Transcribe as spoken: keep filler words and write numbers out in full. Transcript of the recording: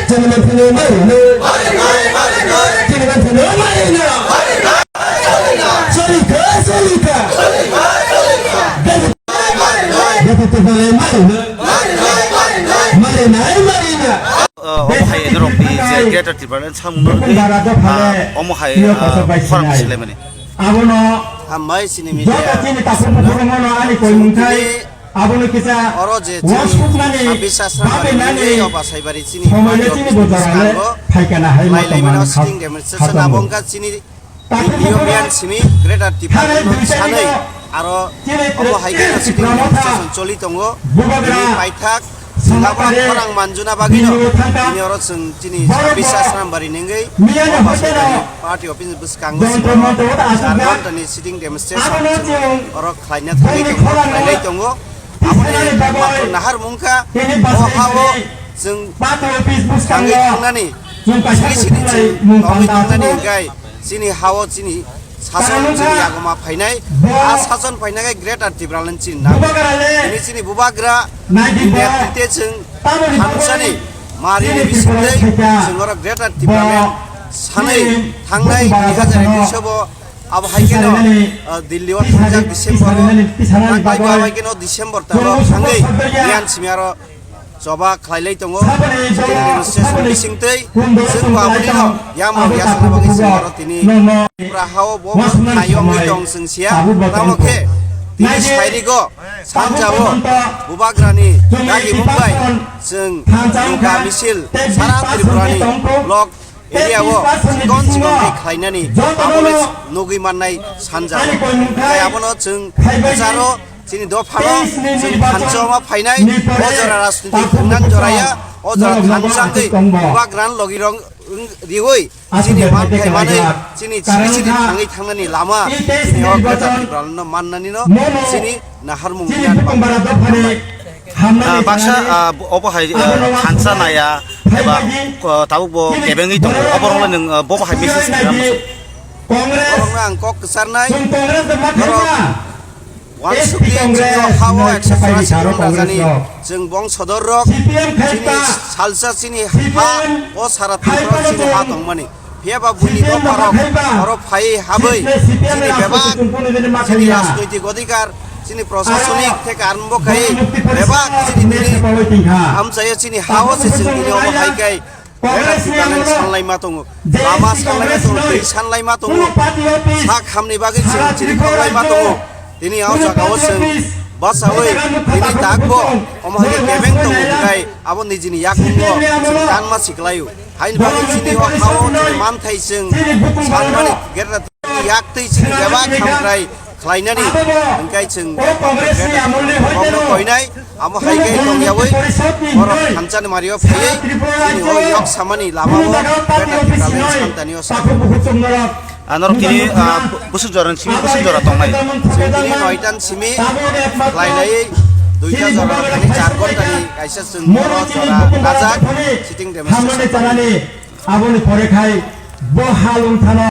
Chini manthano marino. Chini manthano marino. Solika, solika. Beto tepale marino. Marinai, marina. Omo hai norok ni je Greater Tipraland samung no rwgwi, omo hai khorang silaimani. Abono hambai chini media. Joto chini takhuk bukhuk rokno ani koimung khai. Abono kisa oro je chini sabis asram bari nini oba saibari chini party office ni bwskango phaikana hai motong laimano sitting demonstration abo wngkha chini Union simi Greater Tipraland no sanwi aro obo hai khe sitting demonstration choli tongo. Bini paithak Singapore khorang manjuna bagwino bini oro chwng chini sabis asram bari nengwi oba saibari party office ni bwskango simi char ghonta ni sitting demonstration chwng oro khlaina thangwi tongo, khlailai tongo. Aboni matro nahar mungkha o ha-o chwng thangwi thangnani, siri siri chwng tongwi thangnani hwnkhe chini ha-o chini sason chini yagoma phainai, a sason phainai khe Greater Tipraland chini nango. Tini chini bubagra ni netrite chwng thansani marini bisingtwi chwng oro Greater Tipraland sanwi thangnai dui hazar ekwis bo abo hai kheno, ah, Delhi o thangjak December o, thangnai bo abo hai kheno December talo thangwi yan simi aro choba khlailai tongo. Chini demonstration bisingtwi chwng bo aboni no yamo yasna bagwi chwng oro tini pura hao bo thaio wngwi tong chwng sia. Tamo khe tini sairigo sanjao bubagrani dagimung bai chwng nungka misil sara Tripurani block area o chikon chikon khe khlainani abono nugwi mannai sanjao. Tei abono chwng bwsaro chini dophano chini thansa ma phainai, o jora rajniti khungnan joraya, o jora thansa tei bubagran logirok riwi chini man khai manwi chini chini chini thangwi thangnani lama chini o Greater Tipraland no mannani no chini naharmung yan. Ah, baksa, ah, obo hai, ah, thansa naya eba, ah, tabuk bo kebengwi tongo, oborok le nwng, ah, bobo hai message rwna muchung. Borokno ang kok kwcharnai, borok wansukni chini o ha-o ekso churasi km rajani chwng bongsodor rok, chini salsa chini ha, o sara Tripura chini ha tongmani. Phiya ba buini dopharok oro phaiwi habwi chini bebak chini rajnoitik odhikar, chini prosasonik theke arombo khai bebak chini tini hamchaya chini ha-o se chwng tini omo hai khai Greater Tipraland sanlai ma tongo, lama sanlai ma tongo, twi sanlai ma tongo, sak hamni bagwi chwng chini khoklai ma tongo. Tini o jaga o chwng basawi tini takbo omo hai khe kebeng tongo, hwnkhe abo nijini yakungno chwng tanma siklaio. Haini bagwi chini o ha-o chini manthai chwng sanmani Greater Tipraland yaktwi chini bebak hamkrai khlainani hwnkhe chwng Greater Tipraland kokno koinai, amo hai khe tongyawi borok thansa ni mario phaiwi chini o yok samani lama o Greater Tipraland santani o sa. Ah, norok tini, ah, busuk jora ni simi busuk jora tongnai. Chwng tini noita ni simi khlai lai duita jora thani char ghonta ni kaisa chwng oro jora kajak sitting demonstration. Aboni pore khai bo halung thano.